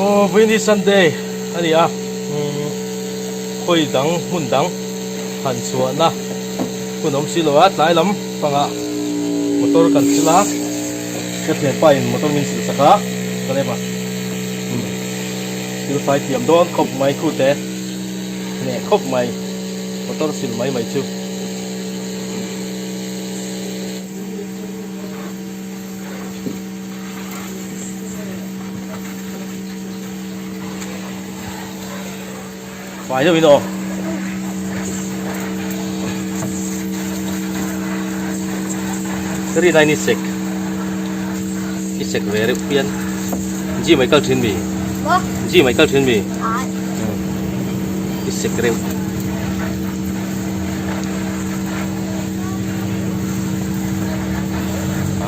Aw vawiin hi Sunday a ni a, umm khawi dang hmun dang han chhuahna hun awm si lo a, tlai lam pangah motor kan sil a, ka thianpa in motor min sil sak a, ka lem a, umm thil fai thiam dawn khawp mai khute hneh khawp mai motor sil mai mai chu. Fai deuh in aw. Ka rin aiin i sek i sek ve reuh pian gym ah i kal thin mi gym ah i kal thin mi i sek reuh.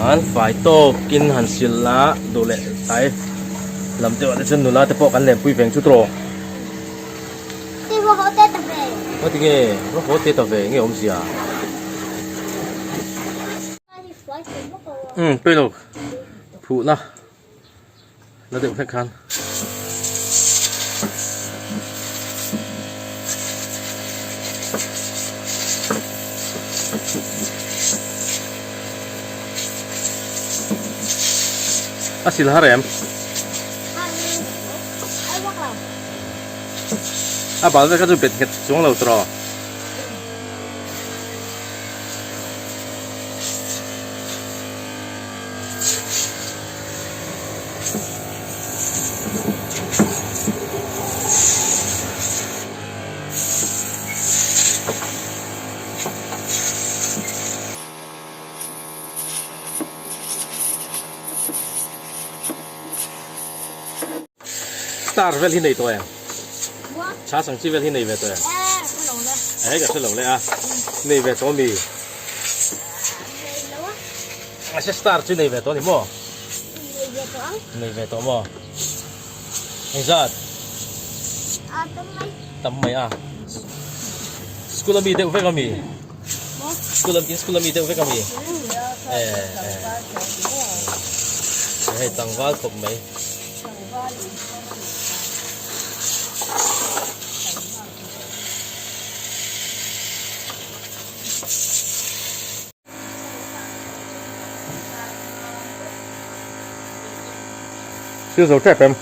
An fai tawkin han sil a duh leh tlai lam deuh ah te chuan nula te pawh kan lenpui veng chu tawh. Ngaw tinge va haw te ta ve nge awmzia? Umm pawilo phuhna la deuh hlek khan. A sil har em? A bal vel kha chu bet nghet chuang lo tawh. Star vel hi nei tawh em? Chhas ang chi vel hi nei ve tawh em? Hei ka hre lo le a. Nei ve tawh mi? Mahse star chu nei ve tawh a ni maw? Nei ve tawh ang. Nei ve tawh maw? Engzat? A tam mai. Tam mai a. School ami deuh vek ami? School in school ami deuh vek ami? Eh eh. Hei tlangval khawp mai. Thil zo tep em?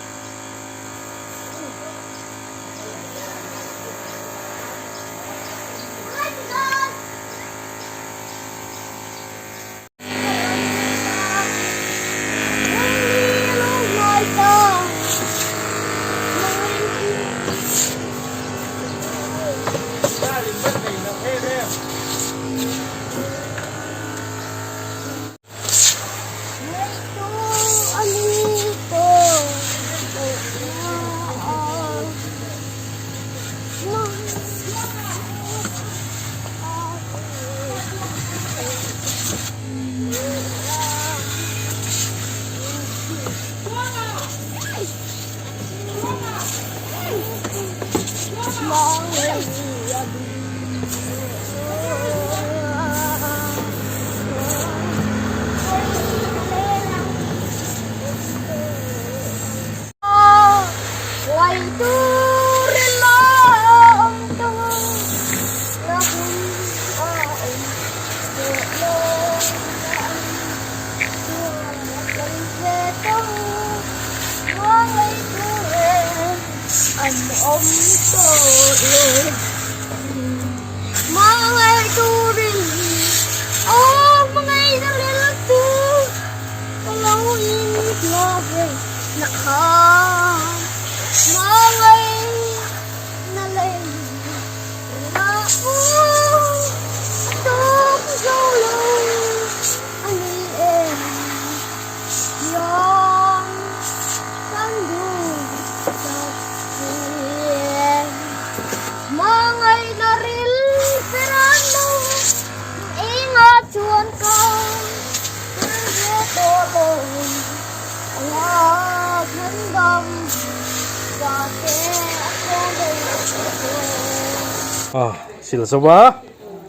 Ah sil zo a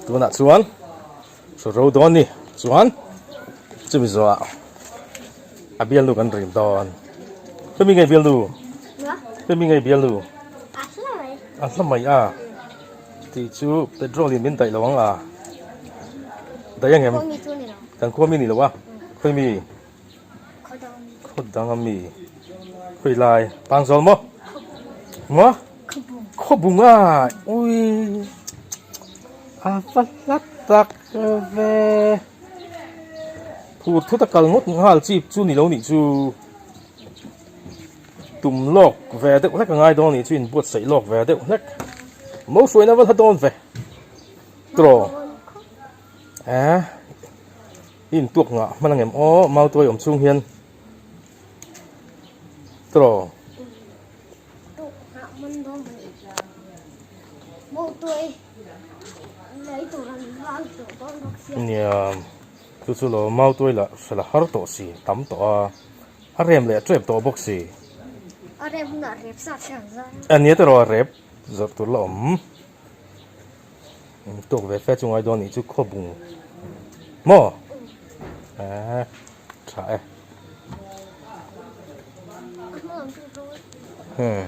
tunah chuan saw ro dawn ni chuan chumi zawhah a bialnu kan rim dawn chumi nge bialnu. Hemi ngei bial nu? A hla mai a. Tih chu petrol in min daih lo ang a. Daih ang em? Kan khua mi ni lo a. Khawi mi? Khaw dang a mi. Khawi lai? Pangzawl maw? Maw? Khaw bung a. Ui. A va hla tak ve. Phur thut a kal ngawt nghal chi chu ni lo nih chu. Tum lawk ve deuh hlek a ngai dawn anih chu inbuatsaih lawk ve deuh hlek. Mo hruaina va hla dawn ve. Tiraw? Eh, i intuak ngah hman ang em aw, mautuai awm chhung hian. Tiraw? Tuak ngah hman dawn ve. Mautuai lei tur an vang tawh dawn bawk sia. Nia, chu chu lo mautuai lah hre la har tawh si, tam tawh a. A rem leh tep tawh bawk si. A rem hunah rep sa che ang zar. A nia tawh a rep zawrh tur la awm. Tawk ve fe chu ngai dawn nih chu khawbung maw? Eeh tha e. Hmm.